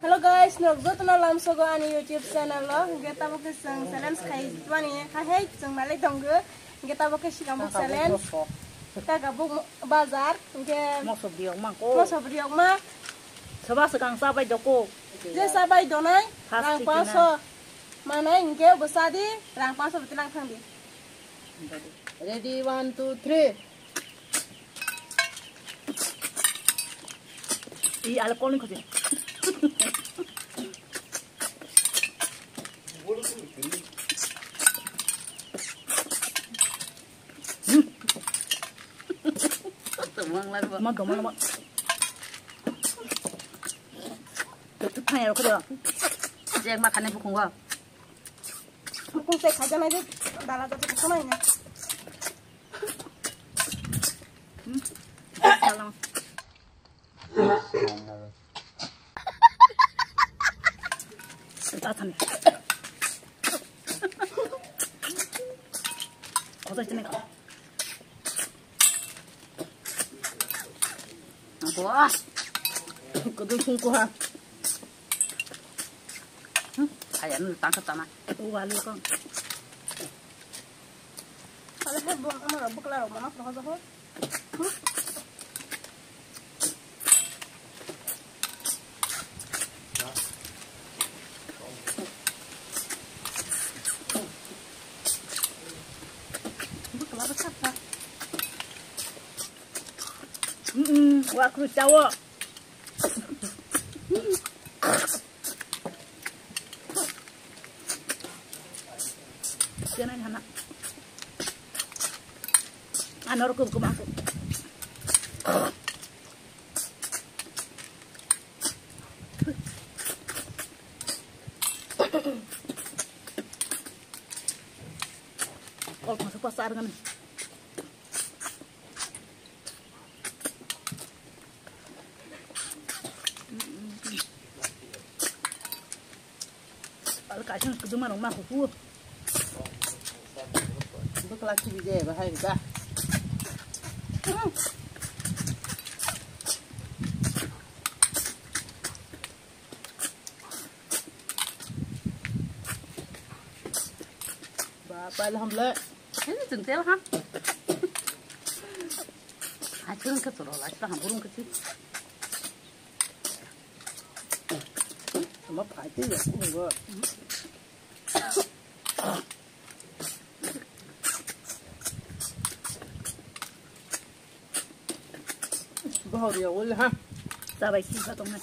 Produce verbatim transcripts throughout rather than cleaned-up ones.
Hello guys, norok jotono lamsogo ani YouTube channel o. Hingke tabuk khe chwng challenge khai twmani, hai hai chwng nalai tongo. Hingke tabuk khe sikambuk challenge. Kaka buk bazar, hingke moso biyok ma ko. Moso biyok ma. Soba swkang chabai doko. Je chabai donai, rang panso. Manai hingke bo chadi, rang panso biti nang thangdi. Ready, one, two, three. I ale kolni khosi. Ma doma doma. Thai aro khodo. Jek ma khani bukhungo. Bukhung se khaja nai je dala jati bukhung nai. Tathani. Kota chini. Wah. Kudu sungkuha. Ayah nu tangkap tanah. Wah lu kong. Ada pun buang ama buka lah rumah nak rumah jauh. Mm-mm, wah kru cawo. Sianai hana. Anor kum kum aku. Kol masuk pasar kan. Al kaisang kuduma rong ma huhu. Bukla kibi je bahai da. Ba, pai la hamle. Ini jengkel ha. Hai, jeng ke toro la, ta hamburung ke sih. Sama pai te ya, ini gua. Bahar ya, wala ha. Sabai sih, satu men.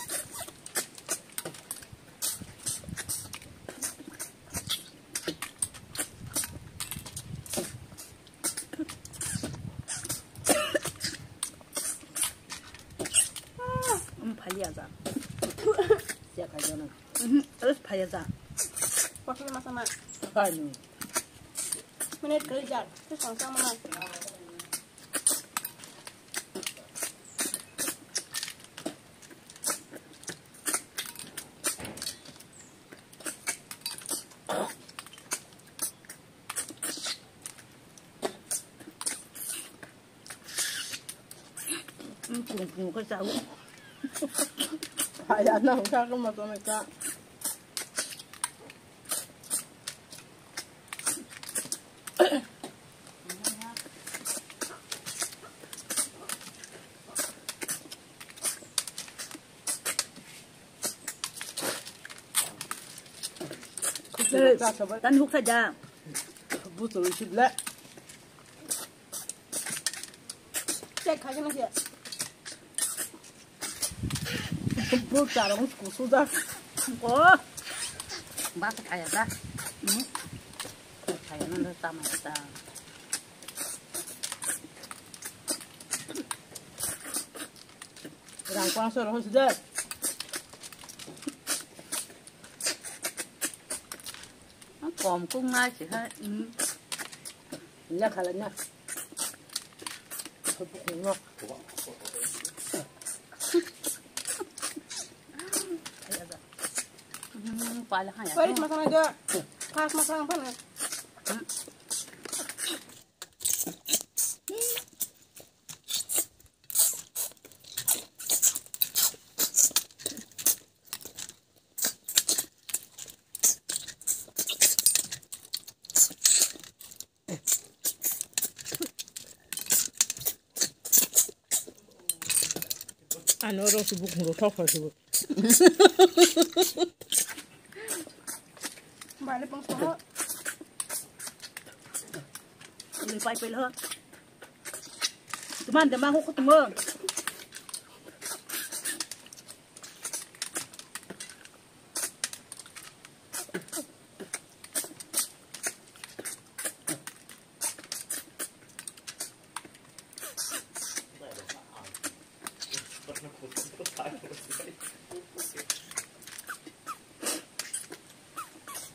Phaiya ja. Siya khai jana. Mhm, terus phaiya ja. Kopi masa ma. Khai nu. Minute kali jar. Terus sama sama. Pung pung ka chau. Hai ana ka ka ma to ka. Tani huk saja. Butul sibla. Cek kha khe nang khe. Bul charong kusu da. Ko. Ba ta kaya da. Hmm. Kaya nang da tama da. Rang panso rong sida. Kom kung nai si hai. Hmm. Nya khala nya. Pala haya. Paris masang aja. Pas masang apa nih? Ano rok si buk huro thok thok si buk. Bale pang solo. Ni pai pai lo. Teman de ma ko tumo.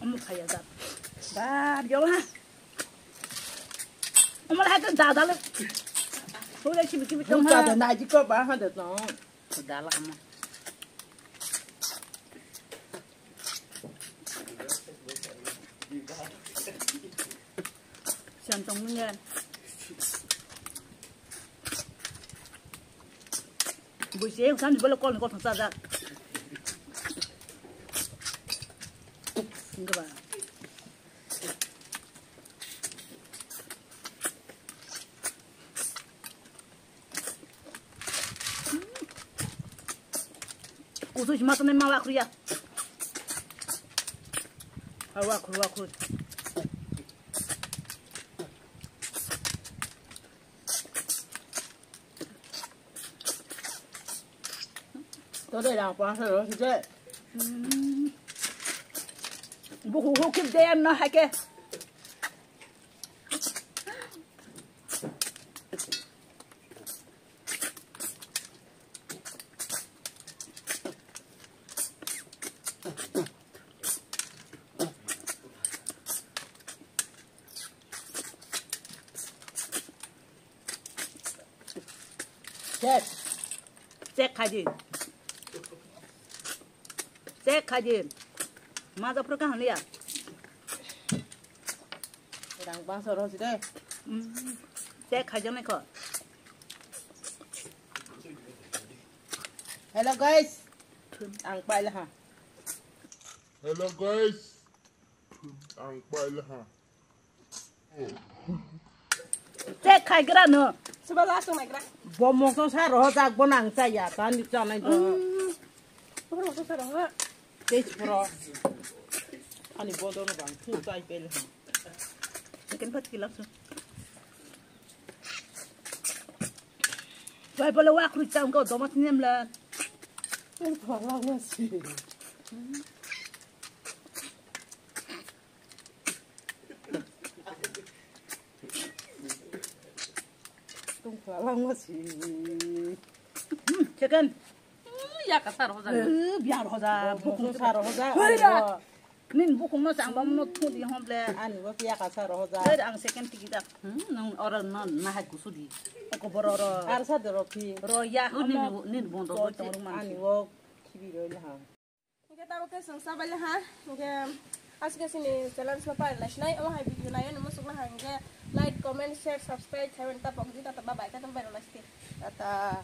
Omo khaya da. Ba, yo ha. Omo hai to da da le. Thore chibi chibi tong ha. Da da na ji ko ba ha da tong. Da la ma. Siam tong mung ya. Buisi e usan bolo kol ni kol thang sa ja. Enggak ba. Kusu si masa nai mawa kriya. Awa kru, awa kru. Tode rang pang sa ro si je. Buku hukip de no hake. Check. Check khai di. Check khai di. Ma da pro ka hania. Rang bangsa rw si de. Check khai jang nai kho. Hello guys. Ang pai la ha. Hello guys. Ang pai la ha. Check khai gra no. Suba la sung mai gra. Bo mokto sa roho jak bo nang cha ya ta ni cha nai do. Bo mokto sa roho. Tei pro. Ani bo do no bang thu chai pel. Chicken pat kilap su. Chai pala wa khru chang ko domat nem la. Pala wa si. Tungkha langma si. Hmm, chicken. Hmm, ya ka sar hoja. Eh, biar hoja. Bukung sar hoja. Hoi ra. Nin bukung no chang bam no thudi hom ble. Ani bo ya ka sar hoja. Hoi ra ang second tiki da. Hmm, nung oro no na hai kusu di. Ko boro ro. Ar sa de ro phi. Ro ya. Nin nin bon ro. Ani bo khibi ro ha. Hingke tabo khe chwng chabai ha, hingke aswk chini channel sima pai lai sinai, omo hai video nayo nini muchuk naha hingke like, comment, share, subscribe khaimani ta pokdi, tata bye bye, khe tamo bai rw lai sidi. Tata.